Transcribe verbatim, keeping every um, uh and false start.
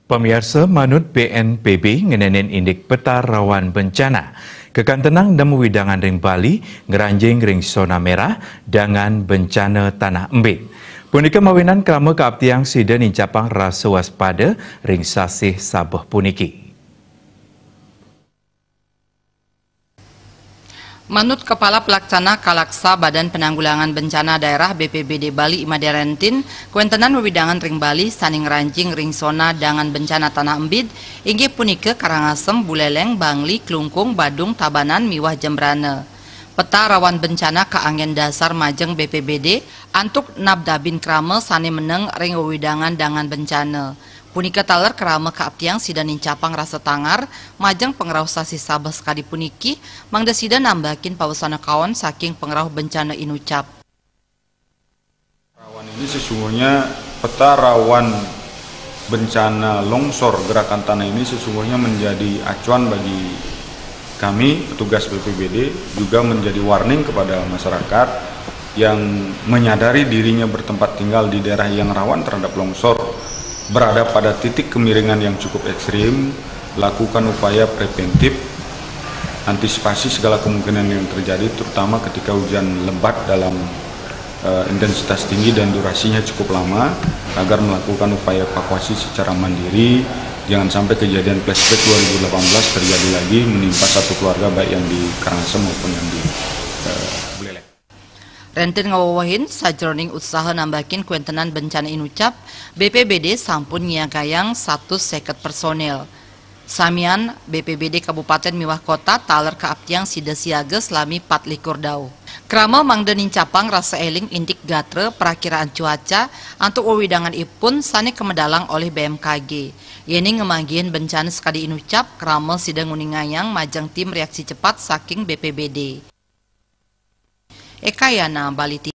Pamiarsa, manut B N P B ngenénin indik peta rawan bencana, kekantenang nem wewidangan ring Bali ngranjing ring sona merah dangan bencana tanah embik. Punika mawinan krama kaaptiang sida nincapang rasa waspada ring sasih sabeh puniki. Manut Kepala Pelaksana Kalaksa Badan Penanggulangan Bencana Daerah B P B D Bali, I Made Rentin, kawéntenan wewidangan ring Bali sané ngranjing ring sona dangan bencana tanah embik, inggih punika Karangasem, Buleleng, Bangli, Klungkung, Badung, Tabanan, miwah Jembrana. Peta rawan bencana kaanggén dasar majeng B P B D antuk nabdabin krama sané meneng ring wewidangan dangan bencana. Punika taler krama kaaptiang sida nincapang rasa tangar majeng pangrauh sasih sabeh sakadi puniki, mangda sida nambakin pawasana kaon saking pangrauh bencana inucap. Rawan ini sesungguhnya peta rawan bencana longsor gerakan tanah ini sesungguhnya menjadi acuan bagi kami, petugas B P B D, juga menjadi warning kepada masyarakat yang menyadari dirinya bertempat tinggal di daerah yang rawan terhadap longsor, berada pada titik kemiringan yang cukup ekstrim, lakukan upaya preventif, antisipasi segala kemungkinan yang terjadi, terutama ketika hujan lebat dalam, eh, intensitas tinggi dan durasinya cukup lama, agar melakukan upaya evakuasi secara mandiri. Jangan sampai kejadian flashback dua ribu delapan belas terjadi lagi menimpa satu keluarga, baik yang di Karangasem maupun yang di, eh, Buleleng. Rentin ngawewehin, sajeroning usaha nambakin kawéntenan bencana inucap, B P B D sampun nyiagayang satus seket personil. Samian, B P B D Kabupatén miwah Kota taler kaaptiang sida siaga salami patlikur dasa. Krama mangda nincapang rasa éling indik gatra prakiraan cuaca antuk wewidangan ipun sané kamedalang olih B M K G. Yéning ngamanggihin bencana sakadi inucap, krama sida nguningayang majeng tim reaksi cepat saking B P B D. Eka Yana, Bali T V.